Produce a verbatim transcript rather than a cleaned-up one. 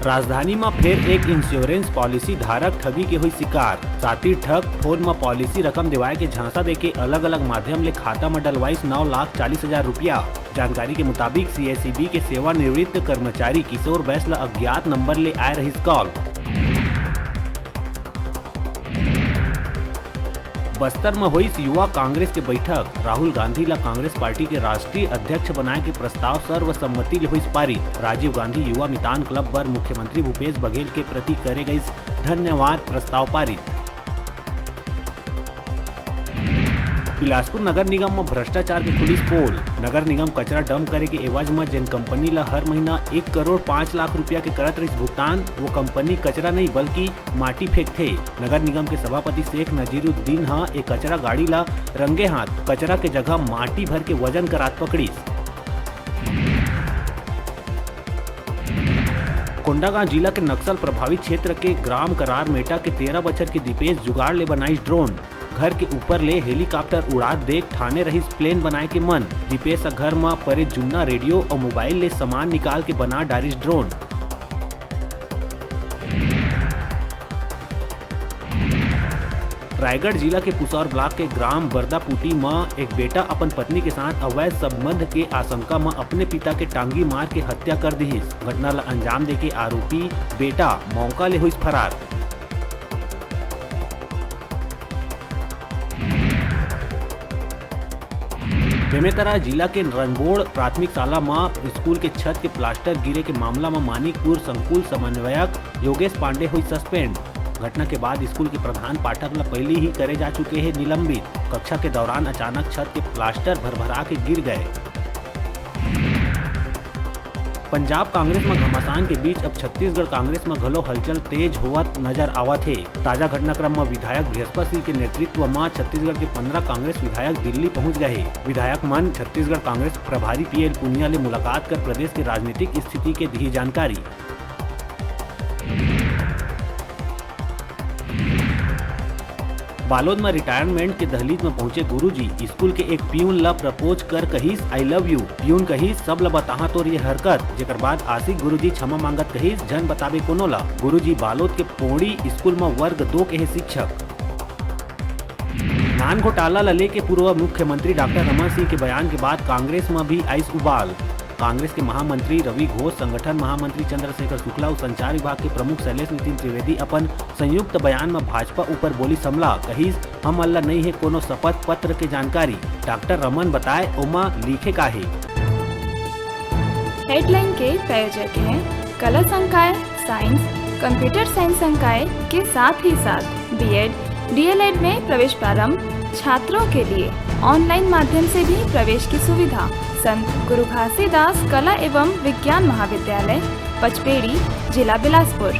राजधानी म फेर एक इंश्योरेंस पॉलिसी धारक ठगी के हुई शिकार। सातिर ठग फोन म पॉलिसी रकम देवाए के झांसा देके अलग-अलग माध्यम ले खाता म डलवाइस नौ लाख चालीस हजार रुपया। जानकारी के मुताबिक, सीएसईबी के सेवानिवृत्त कर्मचारी किशोर बैस ल अज्ञात नंबर ले आए रहिस कॉल। बस्तर म होइस युवा कांग्रेस के बैठक। राहुल गांधी ल कांग्रेस पार्टी के राष्ट्रीय अध्यक्ष बनाए के प्रस्ताव सर्वसम्मति ले होइस पारित। राजीव गांधी युवा मितान क्लब बर मुख्यमंत्री भूपेश बघेल के प्रति करे गइस धन्यवाद प्रस्ताव पारित। बिलासपुर नगर निगम म भ्रष्टाचार के खुलिस पोल। नगर निगम कचरा डंप करे के एवज म जेन कंपनी ल हर महीना एक करोड़ पाँच लाख रुपया के करत रहिस भुगतान, वो कंपनी कचरा नहीं बल्कि माटी फेंकथे। नगर निगम के सभापति शेख नजीरुद्दीन ह ए कचरा गाड़ी ला रंगे हाथ कचरा के जगह माटी भर के वजन करात पकड़िस। कोंडागांव जिला के नक्सल प्रभावित क्षेत्र के ग्राम करारमेटा के तेरह बछर के दीपेश जुगाड़ ले बनाइस ड्रोन। घर के ऊपर ले हेलीकॉप्टर उड़ात देख ठाने रहिस प्लेन बनाए के मन। दीपेश ह घर म परे जुन्ना रेडियो अउ मोबाइल ले सामान निकाल के बना डारिस ड्रोन। रायगढ़ जिला के पुसौर ब्लॉक के ग्राम बरदापुटी म एक बेटा अपन पत्नी के साथ अवैध संबंध के आशंका म अपने पिता के टांगी मार के हत्या कर दिहिस। घटना ल अंजाम देके आरोपी बेटा मौका ले होइस फरार। बेमेतरा जिला के रंगबोड़ प्राथमिक शाला म स्कूल के छत के प्लास्टर गिरे के मामला म मानिकपुर संकुल समन्वयक योगेश पांडे होइस सस्पेंड। घटना के बाद स्कूल के प्रधान पाठक ल पहिली ही करे जा चुके हे निलंबित। कक्षा के दौरान अचानक छत के प्लास्टर भरभरा के गिर गए। पंजाब कांग्रेस म घमासान के बीच अब छत्तीसगढ़ कांग्रेस म घलो हलचल तेज होवत नजर आवत हे। ताजा घटनाक्रम म विधायक बृहस्पत सिंह के नेतृत्व म छत्तीसगढ़ के पंद्रह कांग्रेस विधायक दिल्ली पहुंच गए हे। विधायक मन छत्तीसगढ़ कांग्रेस प्रभारी पीएल पुनिया ले मुलाकात कर प्रदेश के राजनीतिक स्थिति के दिही जानकारी। बालोद म रिटायरमेंट के दहलीज म पहुंचे गुरुजी, स्कूल के एक पियून ल प्रपोज कर कहिस, "I love you।" पियून कहिस, "सब ल बताहां तोर ये हरकत।" जेकर बाद आशिक गुरुजी क्षमा मांगत कहिस, "झन बताबे कोनो ल।" गुरुजी बालोद के पोड़ी स्कूल म वर्ग दो के हे शिक्षक। नान घोटाला ल लेके पूर्व मुख्यमंत्री डॉक्टर रमन सिंह के बयान के बाद कांग्रेस म भी आइस उबाल। कांग्रेस के महामंत्री रवि घोष, संगठन महामंत्री चंद्रशेखर शुक्ला अउ संचार विभाग के प्रमुख शैलेश नितिन त्रिवेदी अपन संयुक्त बयान म भाजपा ऊपर बोलिस हमला। कहिस, "हमन ल नइ हे कोनो शपथ पत्र के जानकारी।" डॉक्टर रमन बताए, ओमा लिखे का हे। हेडलाइन के प्रायोजक हैं कला संकाय, साइंस, कंप्यूटर साइंस संकाय के साथ ही साथ बीएड, डीएलएड में प्रवेश प्रारंभ, छात्रों के लिए ऑनलाइन माध्यम से भी प्रवेश की सुविधा। संत गुरु घासीदास कला एवं विज्ञान महाविद्यालय, पचपेड़ी, जिला बिलासपुर।